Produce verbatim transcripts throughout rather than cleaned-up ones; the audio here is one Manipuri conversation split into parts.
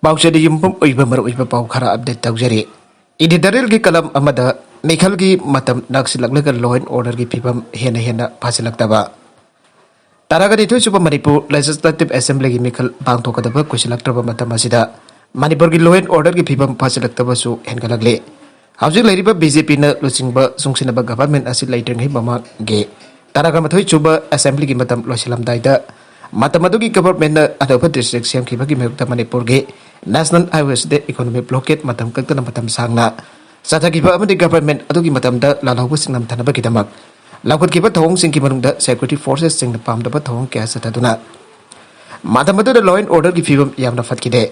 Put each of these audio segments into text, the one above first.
ꯄꯥꯎꯆꯦꯗ ꯌꯨꯝꯐꯝ ꯑꯣꯏꯕ ꯃꯔꯨꯑꯣꯏꯕ ꯄꯥꯎ ꯈꯔ ꯑꯞꯗꯦꯠ ꯇꯧꯖꯔꯤ꯫ ꯏꯗꯤꯇꯣꯔꯤꯌꯦꯜꯒꯤ ꯀꯂꯝ ꯑꯃꯗ, ꯃꯤꯈꯜꯒꯤ ꯃꯇꯝ ꯅꯛꯁꯤꯜꯂꯛꯂꯒ law and orderꯒꯤ ꯐꯤꯕꯝ ꯍꯦꯟꯅ ꯍꯦꯟꯅ ꯐꯥꯁꯤꯜꯂꯛꯇꯕ꯫ ꯇꯔꯥꯒ ꯅꯤꯊꯣꯏ ꯁꯨꯕ ꯃꯅꯤꯄꯨꯔ ꯂꯦꯖꯤꯁꯂꯦꯇꯤꯚ ꯑꯦꯁꯦꯝꯕ꯭ꯂꯤꯒꯤ ꯃꯤꯈꯜ ꯄꯥꯡꯊꯣꯛꯀꯗꯕ ꯀꯨꯏꯁꯤꯜꯂꯛꯇ꯭ꯔꯕ ꯃꯇꯝ ꯑꯁꯤꯗ ꯃꯅꯤꯄꯨꯔꯒꯤ law and orderꯒꯤ ꯐꯤꯕꯝ ꯐꯥꯁꯤꯜꯂꯛꯇꯕꯁꯨ ꯍꯦꯟꯒꯠꯂꯛꯂꯤ꯫ ꯍꯧꯖꯤꯛ ꯂꯩꯔꯤꯕ ꯕꯤꯖꯦꯄꯤꯅ ꯂꯨꯆꯤꯡꯕ ꯆꯨꯡꯁꯤꯟꯅꯕ ꯒꯚꯔꯟꯃꯦꯟ ꯑꯁꯤ ꯂꯩꯇ꯭ꯔꯤꯉꯩ ꯃꯃꯥꯡꯒꯤ ꯇꯔꯥꯒ ꯃꯥꯊꯣꯏ ꯁꯨꯕ ꯑꯦꯁꯦꯝꯕ꯭ꯂꯤꯒꯤ ꯃꯇꯝ ꯂꯣꯏꯁꯤꯜꯂꯝꯗꯥꯏꯗ, ꯃꯇꯝ ꯑꯗꯨꯒꯤ ꯒꯚꯔꯟꯃꯦꯟꯅ ꯑꯅꯧꯕ ꯗꯤꯁꯇ꯭ꯔꯤꯛ ꯁꯦꯝꯈꯤꯕꯒꯤ ꯃꯥꯌꯣꯛꯇ ꯃꯅꯤꯄꯨꯔꯒꯤ ꯅꯦꯁꯅꯦꯜ ꯍꯥꯏꯋꯦꯁꯤꯗ ꯏꯀꯣꯅꯣꯃꯤꯛ ꯕ꯭ꯂꯣꯀꯦꯠ ꯃꯇꯝ ꯀꯛꯇꯅ ꯃꯇꯝ ꯁꯥꯡꯅ ꯆꯠꯊꯈꯤꯕ ꯑꯃꯗꯤ ꯒꯚꯔꯟꯃꯦꯟ ꯑꯗꯨꯒꯤ ꯃꯇꯝꯗ ꯂꯥꯜꯍꯧꯕꯁꯤꯡ ꯅꯝꯊꯅꯕꯒꯤꯗꯃꯛ ꯂꯧꯈꯠꯈꯤꯕ ꯊꯧꯑꯣꯡꯁꯤꯡꯒꯤ ꯃꯅꯨꯡꯗ ꯁꯦꯀ꯭ꯌꯨꯔꯤꯇꯤ ꯐꯣꯔꯁꯦꯁꯁꯤꯡꯅ ꯄꯥꯝꯗꯕ ꯊꯧꯑꯣꯡ ꯀꯌꯥ ꯆꯠꯊꯗꯨꯅ ꯃꯇꯝ ꯑꯗꯨꯗ law and orderꯒꯤ ꯐꯤꯕꯝ ꯌꯥꯝꯅ ꯐꯠꯈꯤꯗꯦ꯫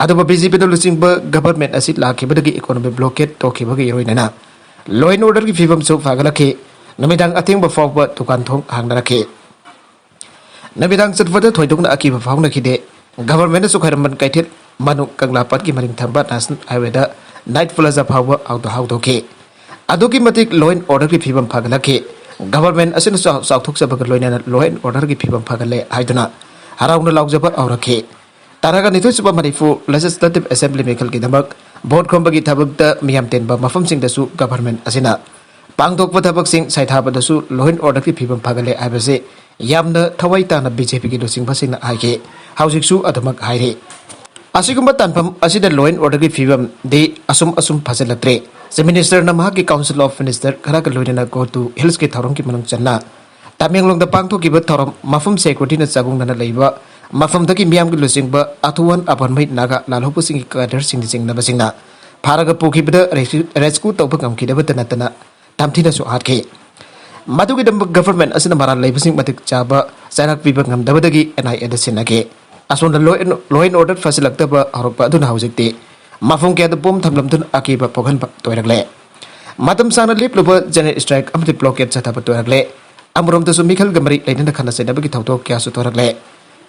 ꯑꯗꯨꯕꯨ ꯕꯤꯖꯦꯄꯤꯅ ꯂꯨꯆꯤꯡꯕ ꯒꯚꯔꯟꯃꯦꯟ ꯑꯁꯤ ꯂꯥꯛꯈꯤꯕꯗꯒꯤ ꯏꯀꯣꯅꯣꯃꯤꯛ ꯕ꯭ꯂꯣꯀꯦꯠ ꯇꯣꯛꯈꯤꯕꯒ ꯂꯣꯏꯅꯅ law and orderꯒꯤ ꯐꯤꯕꯝꯁꯨ ꯐꯒꯠꯂꯛꯈꯤ꯫ ꯅꯨꯃꯤꯗꯥꯡ ꯑꯊꯦꯡꯕ ꯐꯥꯎꯕ ꯗꯨꯀꯥꯟ ꯊꯣꯡ ꯍꯥꯡꯅꯔꯛꯈꯤ꯫ ꯅꯨꯃꯤꯗꯥꯡ ꯆꯠꯄꯗ ꯊꯣꯏꯗꯣꯛꯅ ꯑꯀꯤꯕ ꯐꯥꯎꯅꯈꯤꯗꯦ꯫ ꯒꯚꯔꯟꯃꯦꯟꯅꯁꯨ ꯈ꯭ꯋꯥꯏꯔꯝꯕꯟ ꯀꯩꯊꯦꯜ ꯃꯅꯨꯡ ꯀꯪꯂꯥ ꯄꯥꯠꯀꯤ ꯃꯅꯤꯡ ꯊꯪꯕ ꯅꯦꯁꯅꯦꯜ ꯍꯥꯏꯋꯦꯗ ꯅꯥꯏꯠ ꯄ꯭ꯂꯥꯖꯥ ꯐꯥꯎꯕ ꯍꯥꯡꯗꯣ-, ꯍꯥꯡꯗꯣꯛꯈꯤ꯫ ꯑꯗꯨꯛꯀꯤ ꯃꯇꯤꯛ law and orderꯒꯤ ꯐꯤꯕꯝ ꯐꯒꯠꯂꯛꯈꯤ꯫ ꯒꯚꯔꯟꯃꯦꯟ ꯑꯁꯤꯅ ꯆꯥꯎ-, ꯆꯥꯎꯊꯣꯛꯆꯕꯒ ꯂꯣꯏꯅꯅ law and orderꯒꯤ ꯐꯤꯕꯝ ꯐꯒꯠꯂꯦ ꯍꯥꯏꯗꯨꯅ ꯍꯔꯥꯎꯅ ꯂꯥꯎꯖꯕ ꯍꯧꯔꯛꯈꯤ꯫ ꯇꯔꯥꯒ ꯅꯤꯊꯣꯏ ꯁꯨꯕ ꯃꯅꯤꯄꯨꯔ ꯂꯦꯖꯤꯁꯂꯦꯇꯤꯚ ꯑꯦꯁꯦꯝꯕ꯭ꯂꯤ ꯃꯤꯈꯜꯒꯤꯗꯃꯛ ꯚꯣꯠ ꯈꯣꯝꯕꯒꯤ ꯊꯕꯛꯇ ꯃꯤꯌꯥꯝ ꯇꯤꯟꯕ ꯃꯐꯝꯁꯤꯡꯗꯁꯨ ꯒꯚꯔꯟꯃꯦꯟ ꯑꯁꯤꯅ ꯄꯥꯡꯊꯣꯛꯄ ꯊꯕꯛꯁꯤꯡ ꯁꯩꯊꯥꯕꯗꯁꯨ law and orderꯒꯤ ꯐꯤꯕꯝ ꯐꯒꯠꯂꯦ ꯍꯥꯏꯕꯁꯤ ꯌꯥꯝꯅ ꯊꯋꯥꯏ ꯇꯥꯅ ꯕꯤꯖꯦꯄꯤꯒꯤ ꯂꯨꯆꯤꯡꯕꯁꯤꯡꯅ ꯍꯥꯏꯈꯤ꯫ ꯍꯧꯖꯤꯛꯁꯨ ꯑꯗꯨꯃꯛ ꯍꯥꯏꯔꯤ꯫ ꯑꯁꯤꯒꯨꯝꯕ ꯇꯥꯟꯐꯝ ꯑꯁꯤꯗ law and orderꯒꯤ ꯐꯤꯕꯝꯗꯤ ꯑꯁꯨꯝ ꯑꯁꯨꯝ ꯐꯖꯜꯂꯛꯇ꯭ꯔꯦ꯫ ꯆꯤꯐ ꯃꯤꯅꯤꯁꯇꯔꯅ ꯃꯍꯥꯛꯀꯤ ꯀꯥꯎꯟꯁꯤꯜ ꯑꯣꯐ ꯃꯤꯅꯤꯁꯇꯔ ꯈꯔꯒ ꯂꯣꯏꯅꯅ Go to Hillsꯀꯤ ꯊꯧꯔꯝꯒꯤ ꯃꯅꯨꯡ ꯆꯟꯅ ꯇꯃꯦꯡꯂꯣꯡꯗ ꯄꯥꯡꯊꯣꯛꯈꯤꯕ ꯊꯧꯔꯝ ꯃꯐꯝ ꯁꯦꯀ꯭ꯌꯨꯔꯤꯇꯤꯅ ꯆꯥꯒꯣꯡꯅꯅ ꯂꯩꯕ ꯃꯐꯝꯗꯒꯤ ꯃꯤꯌꯥꯝꯒꯤ ꯂꯨꯆꯤꯡꯕ ꯑꯊꯨꯋꯥꯟ ꯑꯄꯟꯃꯩ ꯅꯥꯒꯥ ꯂꯥꯜꯍꯧꯕꯁꯤꯡꯒꯤ ꯀꯦꯗꯔꯁꯤꯡꯅ ꯆꯤꯡꯅꯕꯁꯤꯡꯅ ꯐꯥꯔꯒ ꯄꯨꯈꯤꯕꯗ ꯔꯦꯁꯀ꯭ꯌꯨ, ꯔꯦꯁꯀ꯭ꯌꯨ ꯇꯧꯕ ꯉꯝꯈꯤꯗꯕꯇ ꯅꯠꯇꯅ ꯇꯝꯊꯤꯅꯁꯨ ꯍꯥꯠꯈꯤ꯫ ꯃꯗꯨꯒꯤꯗꯃꯛ ꯒꯚꯔꯟꯃꯦꯟ ꯑꯁꯤꯅ ꯃꯔꯥꯜ ꯂꯩꯕꯁꯤꯡ ꯃꯇꯤꯛ ꯆꯥꯕ ꯆꯩꯔꯥꯛ ꯄꯤꯕ ꯉꯝꯗꯕꯗꯒꯤ ꯑꯦꯟ ꯑꯥꯏ ꯑꯦꯗ ꯁꯤꯟꯅꯈꯤ꯫ ꯑꯁꯣꯝꯗ law and, law and order ꯐꯁꯤꯜꯂꯛꯇꯕ ꯍꯧꯔꯛꯄ ꯑꯗꯨꯅ ꯍꯧꯖꯤꯛꯇꯤ ꯃꯐꯝ ꯀꯌꯥꯗ ꯕꯣꯝ ꯊꯝꯂꯝꯗꯨꯅ ꯑꯀꯤꯕ ꯄꯣꯛꯍꯟꯕ ꯇꯣꯏꯔꯛꯂꯦ꯫ ꯃꯇꯝ ꯁꯥꯡꯅ ꯂꯦꯞꯂꯨꯕ ꯖꯦꯅꯔꯦꯜ ꯁ꯭ꯇ꯭ꯔꯥꯏꯛ ꯑꯃꯗꯤ ꯕ꯭ꯂꯣꯀꯦꯠ ꯆꯠꯊꯕ ꯇꯣꯏꯔꯛꯂꯦ꯫ ꯑꯃꯔꯣꯝꯗꯁꯨ ꯃꯤꯈꯜꯒ ꯃꯔꯤ ꯂꯩꯅꯅ ꯈꯠꯅ ꯆꯩꯅꯕꯒꯤ ꯊꯧꯗꯣꯛ ꯀꯌꯥꯁꯨ ꯊꯣꯔꯛꯂꯦ꯫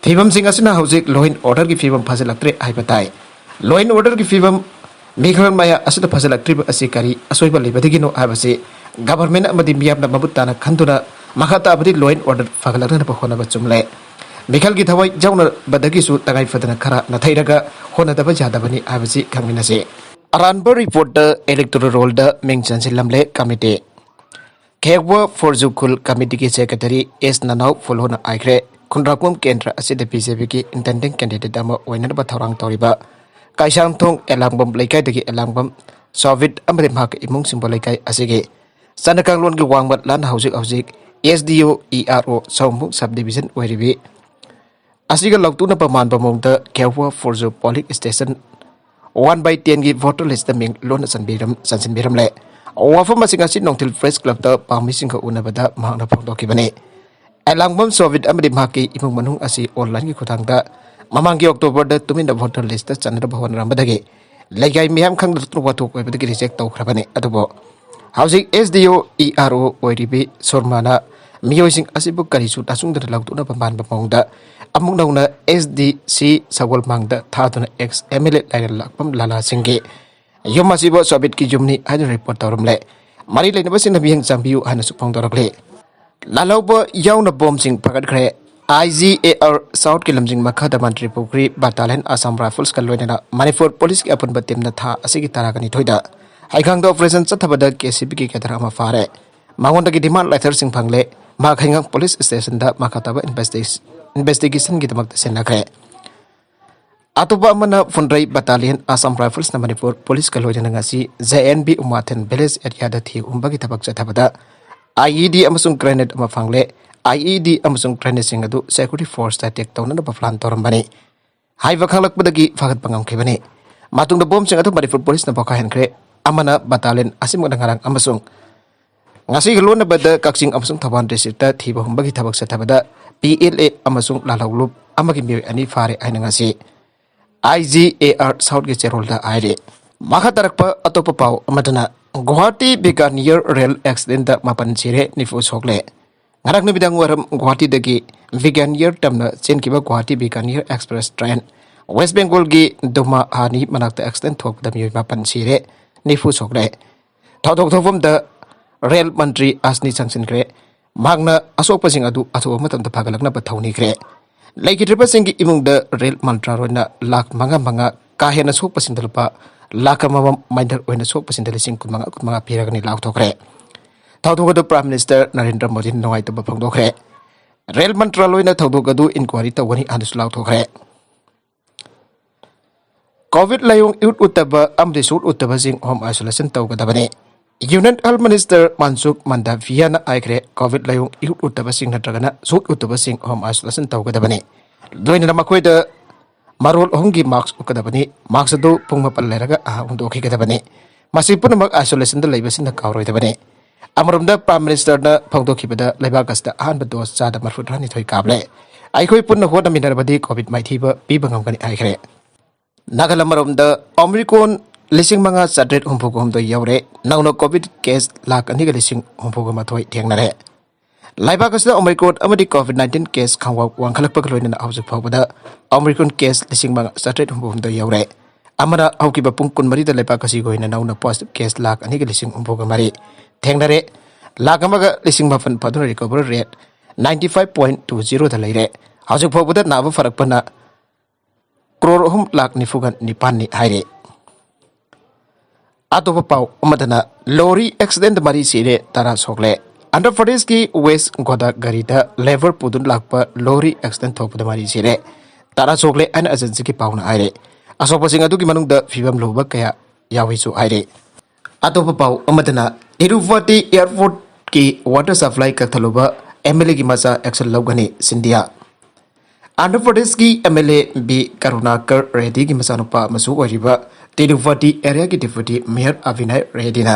ꯐꯤꯕꯝꯁꯤꯡ ꯑꯁꯤꯅ ꯍꯧꯖꯤꯛ law and orderꯒꯤ ꯐꯤꯕꯝ ꯐꯖꯜꯂꯛꯇ꯭ꯔꯦ ꯍꯥꯏꯕ ꯇꯥꯏ꯫ Law and orderꯒꯤ ꯐꯤꯕꯝ ꯃꯤꯈꯜ ꯃꯌꯥ ꯑꯁꯤꯗ ꯐꯖꯜꯂꯛꯇ꯭ꯔꯤꯕ ꯑꯁꯤ ꯀꯔꯤ ꯑꯁꯣꯏꯕ ꯂꯩꯕꯗꯒꯤꯅꯣ ꯍꯥꯏꯕꯁꯤ ꯒꯚꯔꯟꯃꯦꯟ ꯑꯃꯗꯤ ꯃꯤꯌꯥꯝꯅ ꯃꯃꯨꯠ ꯇꯥꯅ ꯈꯟꯗꯨꯅ ꯃꯈꯥ ꯇꯥꯕꯗꯤ law and order ꯐꯒꯠꯂꯛꯅꯕ ꯍꯣꯠꯅꯕ ꯆꯨꯝꯂꯦ꯫ ꯃꯤꯈꯜꯒꯤ ꯊꯋꯥꯏ ꯌꯥꯎꯅꯕꯗꯒꯤꯁꯨ ꯇꯉꯥꯏ ꯐꯗꯅ ꯈꯔ ꯅꯥꯊꯩꯔꯒ ꯍꯣꯠꯅꯗꯕ ꯌꯥꯗꯕꯅꯤ ꯍꯥꯏꯕꯁꯤ ꯈꯪꯃꯤꯟꯅꯁꯤ꯫ ꯑꯔꯥꯟꯕ ꯔꯤꯄꯣꯔꯠꯇ ꯏꯂꯦꯛꯇꯣꯔꯦꯜ ꯔꯣꯜꯗ ꯃꯤꯡ ꯆꯟꯁꯤꯜꯂꯝꯂꯦ ꯀꯃꯤꯇꯤ꯫ ꯈꯦꯋꯥ ꯐꯣꯔꯖꯨ ꯈꯨꯜ ꯀꯃꯤꯇꯤꯒꯤ ꯁꯦꯀ꯭ꯔꯦꯇꯔꯤ ꯑꯦꯁ ꯅꯅꯥꯎ ꯐꯨꯂꯣꯅ ꯍꯥꯏꯈ꯭ꯔꯦ, ꯈꯨꯟꯗ꯭ꯔꯥꯛꯄꯝ ꯀꯦꯟꯗ꯭ꯔ ꯑꯁꯤꯗ ꯕꯤ ꯖꯦ ꯄꯤꯒꯤ ꯏꯟꯇꯦꯟꯗꯤꯡ ꯀꯦꯟꯗꯤꯗꯦꯠ ꯑꯃ ꯑꯣꯏꯅꯅꯕ ꯊꯧꯔꯥꯡ ꯇꯧꯔꯤꯕ ꯀꯩꯁꯥꯡꯊꯣꯡ ꯑꯦꯂꯥꯡꯕꯝ ꯂꯩꯀꯥꯏꯗꯒꯤ ꯑꯦꯂꯥꯡꯕꯝ ꯁꯣꯚꯤꯠ ꯑꯃꯗꯤ ꯃꯍꯥꯛꯀꯤ ꯏꯃꯨꯡꯁꯤꯡꯕ ꯂꯩꯀꯥꯏ ꯑꯁꯤꯒꯤ ꯆꯠꯅ ꯀꯥꯡꯂꯣꯟꯒꯤ ꯋꯥꯡꯃ ꯂꯥꯟꯅ ꯍꯧꯖꯤꯛ ꯍꯧꯖꯤꯛ ꯑꯦꯁ ꯗꯤ ꯑꯣ ꯏ ꯑꯥꯔ ꯑꯣ ꯁꯑꯣꯝꯕꯨꯡ ꯁꯕ ꯗꯤꯕꯤꯖꯟ ꯑꯣꯏꯔꯤꯕꯤ ꯑꯁꯤꯒ ꯂꯧꯇꯨꯅꯕ ꯃꯥꯟꯕ ꯃꯑꯣꯡꯗ ꯈꯦꯋꯥ ꯐꯣꯔꯖꯨ ꯄꯣꯂꯤꯡ ꯁ꯭ꯇꯦꯁꯟ ꯋꯥꯟ ꯕꯥꯏ ꯇꯦꯟꯒꯤ ꯚꯣꯇꯔ ꯂꯤꯁꯇ ꯃꯤꯡ ꯂꯣꯟꯅ ꯆꯟꯕꯤꯔꯝ-, ꯆꯟꯁꯤꯟꯕꯤꯔꯝꯂꯦ꯫ ꯋꯥꯐꯝ ꯑꯁꯤ ꯉꯁꯤ ꯅꯣꯡꯊꯤꯜ ꯄ꯭ꯔꯦꯁ ꯀ꯭ꯂꯕꯇ ꯄꯥꯎꯃꯤꯁꯤꯡꯒ ꯎꯅꯕꯗ ꯃꯍꯥꯛꯅ ꯐꯣꯡꯗꯣꯛꯈꯤꯕꯅꯤ꯫ ꯑꯦꯂꯥꯡꯕꯝ ꯁꯣꯚꯤꯠ ꯑꯃꯗꯤ ꯃꯍꯥꯛꯀꯤ ꯏꯃꯨꯡ ꯃꯅꯨꯡ ꯑꯁꯤ ꯑꯣꯟꯂꯥꯏꯟꯒꯤ ꯈꯨꯠꯊꯥꯡꯗ ꯃꯃꯥꯡꯒꯤ ꯑꯣꯛꯇꯣꯕꯔꯗ ꯇꯨꯃꯤꯟꯅ ꯚꯣꯇꯔ ꯂꯤꯁꯇ ꯆꯟꯅꯅꯕ ꯍꯣꯠꯅꯔꯝꯕꯗꯒꯤ ꯂꯩꯀꯥꯏ ꯃꯤꯌꯥꯝ ꯈꯪꯗꯗꯨꯅ ꯋꯥꯊꯣꯛ ꯑꯣꯏꯕꯗꯒꯤ ꯔꯤꯖꯦꯛ ꯇꯧꯈ꯭ꯔꯕꯅꯤ꯫ ꯑꯗꯨꯕꯨ ꯍꯧꯖꯤꯛ ꯑꯦꯁ ꯗꯤ ꯑꯣ ꯏ ꯑꯥꯔ ꯑꯣ ꯑꯣꯏꯔꯤꯕꯤ ꯁꯨꯔꯃꯥꯅ ꯃꯤꯑꯣꯏꯁꯤꯡ ꯑꯁꯤꯕꯨ ꯀꯔꯤꯁꯨ ꯇꯥꯁꯨꯡꯗꯅ ꯂꯧꯊꯣꯛꯅꯕ ꯃꯥꯟꯕ ꯃꯑꯣꯡꯗ ꯑꯃꯨꯛ ꯅꯧꯅ ꯑꯦꯁ ꯗꯤ ꯁꯤ ꯁꯒꯣꯜꯃꯥꯡꯗ ꯊꯥꯗꯨꯅ ꯑꯦꯛꯁ ꯑꯦꯝ ꯑꯦꯜ ꯑꯦ ꯂꯥꯏꯔꯦꯜꯂꯛꯄꯝ ꯂꯥꯂꯥ ꯁꯤꯡꯒꯤ ꯌꯨꯝ ꯑꯁꯤꯕꯨ ꯁꯣꯚꯤꯠꯀꯤ ꯌꯨꯝꯅꯤ ꯍꯥꯏꯅ ꯔꯤꯄꯣꯔꯠ ꯇꯧꯔꯝꯂꯦ꯫ ꯃꯔꯤ ꯂꯩꯅꯕꯁꯤꯡꯅ ꯃꯤꯠꯌꯦꯡ ꯆꯪꯕꯤꯌꯨ ꯍꯥꯏꯅꯁꯨ ꯐꯣꯡꯗꯣꯔꯛꯂꯤ꯫ ꯂꯥꯜꯍꯧꯕ ꯌꯥꯎꯅ ꯕꯣꯝꯁꯤꯡ ꯐꯒꯠꯈ꯭ꯔꯦ꯫ ꯑꯥꯏ ꯖꯤ ꯑꯦ ꯑꯥꯔ ꯁꯥꯎꯠꯀꯤ ꯂꯝꯖꯤꯡ ꯃꯈꯥꯗ ꯃꯟꯇ꯭ꯔꯤ ꯄꯨꯈ꯭ꯔꯤ ꯕꯠꯇꯥꯂꯤꯌꯟ ꯑꯁꯥꯝ ꯔꯥꯏꯐꯜꯁꯀ ꯂꯣꯏꯅꯅ ꯃꯅꯤꯄꯨꯔ ꯄꯨꯂꯤꯁꯀꯤ ꯑꯄꯨꯟꯕ ꯇꯤꯝꯅ ꯊꯥ ꯑꯁꯤꯒꯤ ꯇꯔꯥꯒ ꯅꯤꯊꯣꯏꯗ ꯍꯩꯈꯥꯡꯗ ꯑꯣꯄꯔꯦꯁꯟ ꯆꯠꯊꯕꯗ ꯀꯦ ꯁꯤ ꯕꯤꯒꯤ ꯀꯦꯗꯔ ꯑꯃ ꯐꯥꯔꯦ꯫ ꯃꯉꯣꯟꯗꯒꯤ ꯗꯤꯃꯥꯟ ꯂꯦꯇꯔꯁꯤꯡ ꯐꯪꯂꯦ꯫ ꯃꯍꯥꯛ ꯍꯩꯉꯥꯡ ꯄꯨꯂꯤꯁ ꯁ꯭ꯇꯦꯁꯟꯗ ꯃꯈꯥ ꯇꯥꯕ ꯏꯟꯚꯦꯁꯇꯤꯒꯦꯁ-, ꯏꯟꯚꯦꯁꯇꯤꯒꯦꯁꯟꯒꯤꯗꯃꯛꯇ ꯁꯤꯟꯅꯈ꯭ꯔꯦ꯫ ꯑꯇꯣꯞꯄ ꯑꯃꯅ ꯐꯨꯟꯗ꯭ꯔꯩ ꯕꯠꯇꯥꯂꯤꯌꯟ ꯑꯁꯥꯝ ꯔꯥꯏꯐꯜꯁꯅ ꯃꯅꯤꯄꯨꯔ ꯄꯨꯂꯤꯁꯀ ꯂꯣꯏꯅꯅ ꯉꯁꯤ ꯖꯦ ꯑꯦꯟ ꯕꯤ ꯎꯃꯥꯊꯦꯜ ꯚꯤꯂꯦꯖ ꯑꯦꯔꯤꯌꯥꯗ ꯊꯤ ꯍꯨꯝꯕꯒꯤ ꯊꯕꯛ ꯆꯠꯊꯕꯗ ꯑꯥꯏ ꯏ ꯗꯤ ꯑꯃꯁꯨꯡ ꯒ꯭ꯔꯦꯅꯦꯗ ꯑꯃ ꯐꯪꯂꯦ꯫ ꯑꯥꯏ ꯏ ꯗꯤ ꯑꯃꯁꯨꯡ ꯒ꯭ꯔꯦꯅꯦꯗꯁꯤꯡ ꯑꯗꯨ ꯁꯦꯀ꯭ꯌꯨꯔꯤꯇꯤ ꯐꯣꯔꯁꯇ ꯑꯦꯇꯦꯛ ꯇꯧꯅꯅꯕ ꯄ꯭ꯂꯥꯟ ꯇꯧꯔꯝꯕꯅꯤ ꯍꯥꯏꯕ ꯈꯪꯂꯛꯄꯗꯒꯤ ꯐꯥꯒꯠꯄ ꯉꯝꯈꯤꯕꯅꯤ꯫ ꯃꯇꯨꯡꯗ ꯕꯣꯝꯁꯤꯡ ꯑꯗꯨ ꯃꯅꯤꯄꯨꯔ ꯄꯨꯂꯤꯁꯅ ꯄꯣꯈꯥꯏꯍꯟꯈ꯭ꯔꯦ꯫ ꯑꯃꯅ ꯕꯠꯇꯥꯂꯤꯌꯟ ꯑꯁꯤꯃꯛꯅ ꯉꯔꯥꯡ ꯑꯃꯁꯨꯡ ꯉꯁꯤꯒꯤ ꯂꯣꯟꯅꯕꯗ ꯀꯛꯆꯤꯡ ꯑꯃꯁꯨꯡ ꯊꯧꯕꯥꯜ ꯗꯤꯁꯇ꯭ꯔꯤꯛꯇ ꯊꯤꯕ ꯍꯨꯝꯕꯒꯤ ꯊꯕꯛ ꯆꯠꯊꯕꯗ ꯄꯤ ꯑꯦꯜ ꯑꯦ ꯑꯃꯁꯨꯡ ꯂꯥꯜꯍꯧꯂꯨꯞ ꯑꯃꯒꯤ ꯃꯤꯑꯣꯏ ꯑꯅꯤ ꯐꯥꯔꯦ ꯍꯥꯏꯅ ꯉꯁꯤ ꯑꯥꯏ ꯖꯤ ꯑꯦ ꯑꯥꯔ ꯁꯥꯎꯠꯀꯤ ꯆꯦꯔꯣꯜꯗ ꯍꯥꯏꯔꯤ꯫ ꯃꯈꯥ ꯇꯥꯔꯛꯄ ꯑꯇꯣꯞꯄ ꯄꯥꯎ ꯑꯃꯗꯅ ꯒꯨꯋꯥꯍꯥꯇꯤ ꯕꯤꯀꯥꯅꯤꯌꯔ ꯔꯦꯜ ꯑꯦꯛꯁꯤꯗꯦꯟꯗ ꯃꯥꯄꯟ ꯁꯤꯔꯦ, ꯅꯤꯐꯨ ꯁꯣꯛꯂꯦ꯫ ꯉꯔꯥꯡ ꯅꯨꯃꯤꯗꯥꯡ ꯋꯥꯏꯔꯝ ꯒꯨꯋꯥꯍꯥꯇꯤꯗꯒꯤ ꯕꯤꯀꯥꯅꯤꯌꯔ ꯇꯝꯅ ꯆꯦꯟꯈꯤꯕ ꯒꯨꯋꯥꯍꯥꯇꯤ ꯕꯤꯀꯥꯅꯤꯌꯔ ꯑꯦꯛꯁꯄ꯭ꯔꯦꯁ ꯇ꯭ꯔꯦꯟ ꯋꯦꯁ ꯕꯦꯡꯒꯣꯜꯒꯤ ꯗꯨꯃꯥꯍꯥꯅꯤ ꯃꯅꯥꯛꯇ ꯑꯦꯛꯁꯤꯗꯦꯟ ꯊꯣꯛꯄꯗ ꯃꯤꯑꯣꯏ ꯃꯥꯄꯟ ꯁꯤꯔꯦ, ꯅꯤꯐꯨ ꯁꯣꯛꯂꯦ꯫ ꯊꯧꯗꯣꯛ ꯊꯣꯛꯐꯝꯗ ꯔꯦꯜ ꯃꯟꯇ꯭ꯔꯤ ꯑꯁꯅꯤ ꯆꯪꯁꯤꯟꯈ꯭ꯔꯦ꯫ ꯃꯍꯥꯛꯅ ꯑꯁꯣꯛꯄꯁꯤꯡ ꯑꯗꯨ ꯑꯊꯨꯕ ꯃꯇꯝꯗ ꯐꯒꯠꯂꯛꯅꯕ ꯊꯧꯅꯤꯈ꯭ꯔꯦ꯫ ꯂꯩꯈꯤꯗ꯭ꯔꯕꯁꯤꯡꯒꯤ ꯏꯃꯨꯡꯗ ꯔꯦꯜ ꯃꯟꯇ꯭ꯔꯥꯂꯣꯏꯅ ꯂꯥꯈ ꯃꯉꯥ ꯃꯉꯥ, ꯀꯥ ꯍꯦꯟꯅ ꯁꯣꯛꯄꯁꯤꯡꯗ ꯂꯨꯄꯥ ꯂꯥꯈ ꯑꯃꯃꯝ, minor ꯑꯣꯏꯅ ꯁꯣꯛꯄꯁꯤꯡꯗ ꯂꯤꯁꯤꯡ ꯀꯨꯟꯃꯉꯥ ꯀꯨꯟꯃꯉꯥ ꯄꯤꯔꯒꯅꯤ ꯂꯥꯎꯊꯣꯛꯈ꯭ꯔꯦ꯫ ꯊꯧꯗꯣꯛ ꯑꯗꯨ Prime Minister ꯅꯔꯦꯟꯗ꯭ꯔ ꯃꯣꯗꯤꯅ ꯅꯨꯡꯉꯥꯏꯇꯕ ꯐꯣꯡꯗꯣꯛꯈ꯭ꯔꯦ꯫ ꯔꯦꯜ ꯃꯟꯇ꯭ꯔꯥꯂꯣꯏꯅ ꯊꯧꯗꯣꯛ ꯑꯗꯨ inquiry ꯇꯧꯒꯅꯤ ꯍꯥꯏꯅꯁꯨ ꯂꯥꯎꯊꯣꯛꯈ꯭ꯔꯦ꯫ COVID ꯂꯥꯏꯑꯣꯡ ꯏꯎꯠ ꯎꯠꯇꯕ ꯑꯃꯗꯤ ꯁꯣꯛ ꯎꯠꯇꯕꯁꯤꯡ home isolation ꯇꯧꯒꯗꯕꯅꯤ꯫ Union Health Minister ꯃꯟꯁꯨꯈ ꯃꯟꯗꯥꯚꯤꯌꯥꯅ ꯍꯥꯏꯈ꯭ꯔꯦ, COVID ꯂꯥꯏꯑꯣꯡ ꯏꯎꯠ ꯎꯠꯇꯕꯁꯤꯡ ꯅꯠꯇ꯭ꯔꯒꯅ ꯁꯣꯛ ꯎꯠꯇꯕꯁꯤꯡ home isolation ꯇꯧꯒꯗꯕꯅꯤ꯫ ꯂꯣꯏꯅꯅ ꯃꯈꯣꯏꯗ ꯃꯔꯣꯜ ꯑꯍꯨꯝꯒꯤ mask ꯎꯞꯀꯗꯕꯅꯤ꯫ Mask ꯑꯗꯨ ꯄꯨꯡ ꯃꯥꯄꯟ ꯂꯩꯔꯒ ꯑꯍꯥ ꯍꯨꯟꯗꯣꯛꯈꯤꯒꯗꯕꯅꯤ꯫ ꯃꯁꯤ ꯄꯨꯝꯅꯃꯛ isolation ꯗ ꯂꯩꯕꯁꯤꯡꯅ ꯀꯥꯎꯔꯣꯏꯗꯕꯅꯤ꯫ ꯑꯃꯔꯣꯝꯗ Prime Minister ꯅ ꯐꯣꯡꯗꯣꯛꯈꯤꯕꯗ ꯂꯩꯕꯥꯛ ꯑꯁꯤꯗ ꯑꯍꯥꯟꯕ dose ꯆꯥꯗ ꯃꯔꯤꯐꯨꯇꯔꯥꯅꯤꯊꯣꯏ ꯀꯥꯞꯂꯦ꯫ ꯑꯩꯈꯣꯏ ꯄꯨꯟꯅ ꯍꯣꯠꯅꯃꯤꯟꯅꯔꯕꯗꯤ COVID ꯃꯥꯏꯊꯤꯕ ꯄꯤꯕ ꯉꯝꯒꯅꯤ ꯍꯥꯏꯈ꯭ꯔꯦ꯫ ꯅꯥꯒꯥꯂꯦꯟ ꯑꯃꯔꯣꯝꯗ Omicron ꯂꯤꯁꯤꯡ ꯃꯉꯥ ꯆꯥꯇ꯭ꯔꯦꯠ ꯍꯨꯝꯐꯨꯒ ꯍꯨꯝꯗꯣꯏ ꯌꯧꯔꯦ꯫ ꯅꯧꯅ COVID case ꯂꯥꯈ ꯑꯅꯤꯒ ꯂꯤꯁꯤꯡ ꯍꯨꯝꯐꯨꯒ ꯃꯥꯊꯣꯏ ꯊꯦꯡꯅꯔꯦ꯫ ꯂꯩꯕꯥꯛ ꯑꯁꯤꯗ Omicron ꯑꯃꯗꯤ COVID nineteen case ꯈꯪꯋꯥ ꯋꯥꯡꯈꯠꯂꯛꯄꯒ ꯂꯣꯏꯅꯅ ꯍꯧꯖꯤꯛ ꯐꯥꯎꯕꯗ Omicron case ꯂꯤꯁꯤꯡ ꯃꯉꯥ ꯆꯥꯇ꯭ꯔꯦꯠ ꯍꯨꯝꯐꯨ ꯍꯨꯝꯗꯣꯏ ꯌꯧꯔꯦ꯫ ꯑꯃꯅ ꯍꯧꯈꯤꯕ ꯄꯨꯡ ꯀꯨꯟꯃꯔꯤꯗ ꯂꯩꯕꯥꯛ ꯑꯁꯤꯒꯤ ꯑꯣꯏꯅ ꯅꯧꯅ positive case ꯂꯥꯈ ꯑꯅꯤꯒ ꯂꯤꯁꯤꯡ ꯍꯨꯝꯐꯨꯒ ꯃꯔꯤ ꯊꯦꯡꯅꯔꯦ꯫ ꯂꯥꯈ ꯑꯃꯒ ꯂꯤꯁꯤꯡ ꯃꯥꯄꯟ ꯐꯥꯗꯨꯅ recovery rate ninety five point two zero ꯗ ꯂꯩꯔꯦ꯫ ꯍꯧꯖꯤꯛ ꯐꯥꯎꯕꯗ ꯅꯥꯕ ꯐꯔꯛꯄꯅ ꯀ꯭ꯔꯣꯔ ꯑꯍꯨꯝ ꯂꯥꯈ ꯅꯤꯐꯨꯒ ꯅꯤꯄꯥꯟꯅꯤ ꯍꯥꯏꯔꯦ꯫ ꯑꯇꯣꯞꯄ ꯄꯥꯎ ꯑꯃꯗꯅ ꯂꯣꯔꯤ accident ꯗ ꯃꯔꯤ ꯁꯤꯔꯦ, ꯇꯔꯥ ꯁꯣꯛꯂꯦ꯫ ꯑꯟꯙ꯭ꯔ ꯄ꯭ꯔꯗꯦꯁꯀꯤ ꯋꯦꯁ ꯒꯣꯗꯥꯒꯔꯤꯗ labour ꯄꯨꯗꯨꯅ ꯂꯥꯛꯄ ꯂꯣꯔꯤ accident ꯊꯣꯛꯄꯗ ꯃꯔꯤ ꯁꯤꯔꯦ, ꯇꯔꯥ ꯁꯣꯛꯂꯦ ꯍꯥꯏꯅ agency ꯒꯤ ꯄꯥꯎꯅ ꯍꯥꯏꯔꯦ꯫ ꯑꯁꯣꯛꯄꯁꯤꯡ ꯑꯗꯨꯒꯤ ꯃꯅꯨꯡꯗ ꯐꯤꯕꯝ ꯂꯨꯕ ꯀꯌꯥ ꯌꯥꯎꯏꯁꯨ ꯍꯥꯏꯔꯦ꯫ ꯑꯇꯣꯞꯄ ꯄꯥꯎ ꯑꯃꯗꯅ ꯇꯤꯔꯨꯄꯇꯤ airport ꯀꯤ water supply ꯀꯛꯊꯠꯂꯨꯕ MLA ꯒꯤ ꯃꯆꯥ action ꯂꯧꯒꯅꯤ ꯁꯤꯟꯙꯤꯌꯥ꯫ ꯑꯟꯙ꯭ꯔ ꯄ꯭ꯔꯗꯦꯁꯀꯤ MLA ꯕꯤ ꯀꯔꯨꯅꯥꯀꯔ ꯔꯦꯗꯤꯒꯤ ꯃꯆꯥꯅꯨꯄꯥ ꯑꯃꯁꯨ ꯑꯣꯏꯔꯤꯕ ꯇꯤꯔꯨꯄꯇꯤ area ꯒꯤ deputy mayor ꯑꯚꯤꯅꯥꯏ ꯔꯦꯗꯤꯅ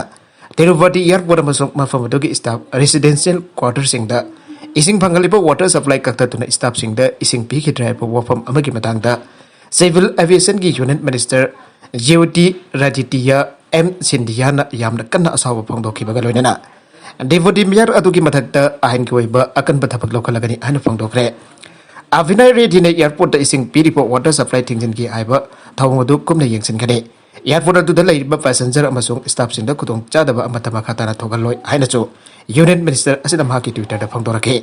ꯇꯤꯔꯨꯄꯇꯤ airport ꯑꯃꯁꯨꯡ ꯃꯐꯝ ꯑꯗꯨꯒꯤ staff residential quarter ꯁꯤꯡꯗ ꯏꯁꯤꯡ ꯐꯪꯍꯜꯂꯤꯕ water supply ꯀꯛꯊꯠꯇꯨꯅ staff ꯁꯤꯡꯗ ꯏꯁꯤꯡ ꯄꯤꯈꯤꯗ꯭ꯔꯦ ꯍꯥꯏꯕ ꯋꯥꯐꯝ ꯑꯃꯒꯤ ꯃꯇꯥꯡꯗ Civil Aviation ꯒꯤ Union Minister ꯖ꯭ꯌꯣꯇꯤꯔꯥꯗꯤꯇꯤꯌꯥ ꯑꯦꯝ ꯁꯤꯟꯙꯤꯌꯥꯅ ꯌꯥꯝꯅ ꯀꯟꯅ ꯑꯁꯥꯎꯕ ꯐꯣꯡꯗꯣꯛꯈꯤꯕꯒ ꯂꯣꯏꯅꯅ deputy mayor ꯑꯗꯨꯒꯤ ꯃꯊꯛꯇ ꯑꯥꯏꯟꯒꯤ ꯑꯣꯏꯕ ꯑꯀꯟꯕ ꯊꯕꯛ ꯂꯧꯈꯠꯂꯒꯅꯤ ꯍꯥꯏꯅ ꯐꯣꯡꯗꯣꯛꯈ꯭ꯔꯦ꯫ ꯑꯚꯤꯅꯥꯏ ꯔꯦꯗꯤꯅ airport ꯇ ꯏꯁꯤꯡ ꯄꯤꯔꯤꯕ water supply ꯊꯤꯡꯖꯤꯟꯈꯤ ꯍꯥꯏꯕ ꯊꯧꯑꯣꯡ ꯑꯗꯨ ꯀꯨꯞꯅ ꯌꯦꯡꯁꯤꯟꯒꯅꯤ꯫ Airport ꯑꯗꯨꯗ ꯂꯩꯔꯤꯕ passenger ꯑꯃꯁꯨꯡ staff ꯁꯤꯡꯗ ꯈꯨꯗꯣꯡꯆꯥꯗꯕ ꯑꯃꯠꯇ ꯃꯈꯥ ꯇꯥꯅ ꯊꯣꯛꯍꯜꯂꯣꯏ ꯍꯥꯏꯅꯁꯨ Union Minister ꯑꯁꯤꯅ ꯃꯍꯥꯛꯀꯤ Twitter ꯗ ꯐꯣꯡꯗꯣꯔꯛꯈꯤ꯫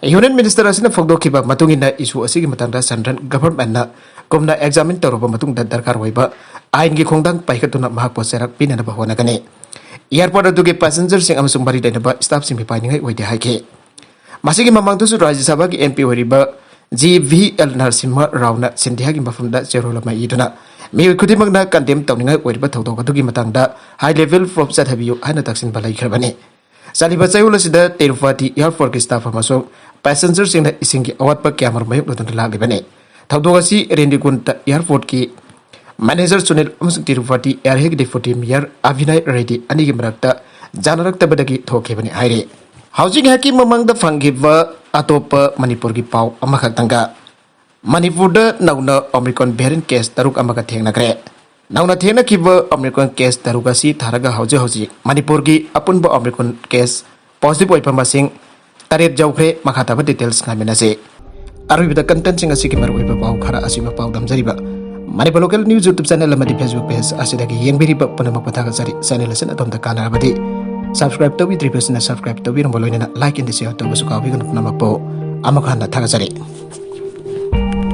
Union Minister ꯑꯁꯤꯅ ꯐꯣꯡꯗꯣꯛꯈꯤꯕ ꯃꯇꯨꯡ ꯏꯟꯅ, issue ꯑꯁꯤꯒꯤ ꯃꯇꯥꯡꯗ Central Governmentꯅ ꯀꯨꯞꯅ examine ꯇꯧꯔꯕ ꯃꯇꯨꯡꯗ ꯗꯔꯀꯥꯔ ꯑꯣꯏꯕ ꯑꯥꯏꯟꯒꯤ ꯈꯣꯡꯊꯥꯡ ꯄꯥꯏꯈꯠꯇꯨꯅ ꯃꯍꯥꯛꯄꯨ ꯆꯩꯔꯥꯛ ꯄꯤꯅꯅꯕ ꯍꯣꯠꯅꯒꯅꯤ꯫ Airport ꯑꯗꯨꯒꯤ passengerꯁꯤꯡ ꯑꯃꯁꯨꯡ ꯃꯔꯤ ꯂꯩꯅꯕ staffꯁꯤꯡ ꯃꯤꯄꯥꯏꯅꯤꯡꯉꯥꯏ ꯑꯣꯏꯗꯦ ꯍꯥꯏꯈꯤ꯫ ꯃꯁꯤꯒꯤ ꯃꯃꯥꯡꯗꯁꯨ ꯔꯥꯖ꯭ꯌ ꯁꯚꯥꯒꯤ MP ꯑꯣꯏꯔꯤꯕ ꯖꯤ ꯚꯤ ꯑꯦꯜ ꯅꯔꯁꯤꯝꯍ ꯔꯥꯎꯅ ꯁꯤꯟꯙꯤꯌꯥꯒꯤ ꯃꯐꯝꯗ ꯆꯦꯔꯣꯜ ꯑꯃ ꯏꯗꯨꯅ, ꯃꯤꯑꯣꯏ ꯈꯨꯗꯤꯡꯃꯛꯅ condemn ꯇꯧꯅꯤꯡꯉꯥꯏ ꯑꯣꯏꯔꯤꯕ ꯊꯧꯗꯣꯛ ꯑꯗꯨꯒꯤ ꯃꯇꯥꯡꯗ high level probe ꯆꯠꯊꯕꯤꯌꯨ ꯍꯥꯏꯅ ꯇꯛꯁꯤꯟꯕ ꯂꯩꯈ꯭ꯔꯕꯅꯤ꯫ ꯆꯠꯂꯤꯕ ꯆꯌꯣꯜ ꯑꯁꯤꯗ ꯇꯤꯔꯨꯄꯇꯤ Airportꯀꯤ staff ꯑꯃꯁꯨꯡ passengerꯁꯤꯡꯅ ꯏꯁꯤꯡꯒꯤ ꯑꯋꯥꯠꯄ ꯀꯌꯥꯃꯔꯨꯝ ꯃꯥꯌꯣꯛꯅꯗꯨꯅ ꯂꯥꯛꯂꯤꯕꯅꯤ꯫ ꯊꯧꯗꯣꯛ ꯑꯁꯤ ꯔꯦꯅꯤꯒꯨꯟꯇ Airportꯀꯤ manager ꯁꯨꯅꯤꯜ ꯑꯃꯁꯨꯡ ꯇꯤꯔꯨꯄꯇꯤ Airheꯒꯤ deputy mayor ꯑꯚꯤꯅꯥꯏ ꯔꯦꯗꯤ ꯑꯅꯤꯒꯤ ꯃꯔꯛꯇ ꯌꯥꯅꯔꯛꯇꯕꯗꯒꯤ ꯊꯣꯛꯈꯤꯕꯅꯤ ꯍꯥꯏꯔꯤ꯫ ꯍꯧꯖꯤꯛ ꯉꯥꯏꯍꯥꯛꯀꯤ ꯃꯃꯥꯡꯗ ꯐꯪꯈꯤꯕ ꯑꯇꯣꯞꯄ ꯃꯅꯤꯄꯨꯔꯒꯤ ꯄꯥꯎ ꯑꯃꯈꯛꯇꯪꯒ, ꯃꯅꯤꯄꯨꯔꯗ ꯅꯧꯅ Omicron variant case ꯇꯔꯨꯛ ꯑꯃꯒ ꯊꯦꯡꯅꯈ꯭ꯔꯦ꯫ ꯅꯧꯅ ꯊꯦꯡꯅꯈꯤꯕ Omicron case ꯇꯔꯨꯛ ꯑꯁꯤ ꯊꯥꯔꯒ ꯍꯧꯖꯤꯛ ꯍꯧꯖꯤꯛ ꯃꯅꯤꯄꯨꯔꯒꯤ ꯑꯄꯨꯟꯕ Omicron case positive ꯑꯣꯏꯕ ꯃꯁꯤꯡ ꯇꯔꯦꯠ ꯌꯧꯈ꯭ꯔꯦ꯫ ꯃꯈꯥ ꯇꯥꯕ details ꯉꯥꯏꯃꯤꯟꯅꯁꯤ꯫ ꯑꯔꯣꯏꯕꯗ contentꯁꯤꯡ ꯑꯁꯤꯒꯤ ꯃꯔꯨꯑꯣꯏꯕ ꯄꯥꯎ ꯈꯔ ꯑꯁꯤꯃ ꯄꯥꯎꯗꯝꯖꯔꯤꯕ, Manipur Local News YouTube channel ꯑꯃꯗꯤ Facebook page ꯑꯁꯤꯗꯒꯤ ꯌꯦꯡꯕꯤꯔꯤꯕ ꯄꯨꯝꯅꯃꯛꯄꯨ ꯊꯥꯒꯠꯆꯔꯤ꯫ Channel ꯑꯁꯤꯅ ꯑꯗꯣꯝꯗ ꯀꯥꯟꯅꯔꯕꯗꯤ subscribe ꯇꯧꯕꯤꯗ꯭ꯔꯤꯕꯁꯤꯡꯅ subscribe ꯇꯧꯕꯤꯔꯝꯕ ꯂꯣꯏꯅꯅ like and share ꯇꯧꯕꯁꯨ ꯀꯥꯎꯕꯤꯒꯅꯨ꯫ ꯄꯨꯝꯅꯃꯛꯄꯨ ꯑꯃꯨꯛ ꯍꯟꯅ ꯊꯥꯒꯠꯆꯔꯤ꯫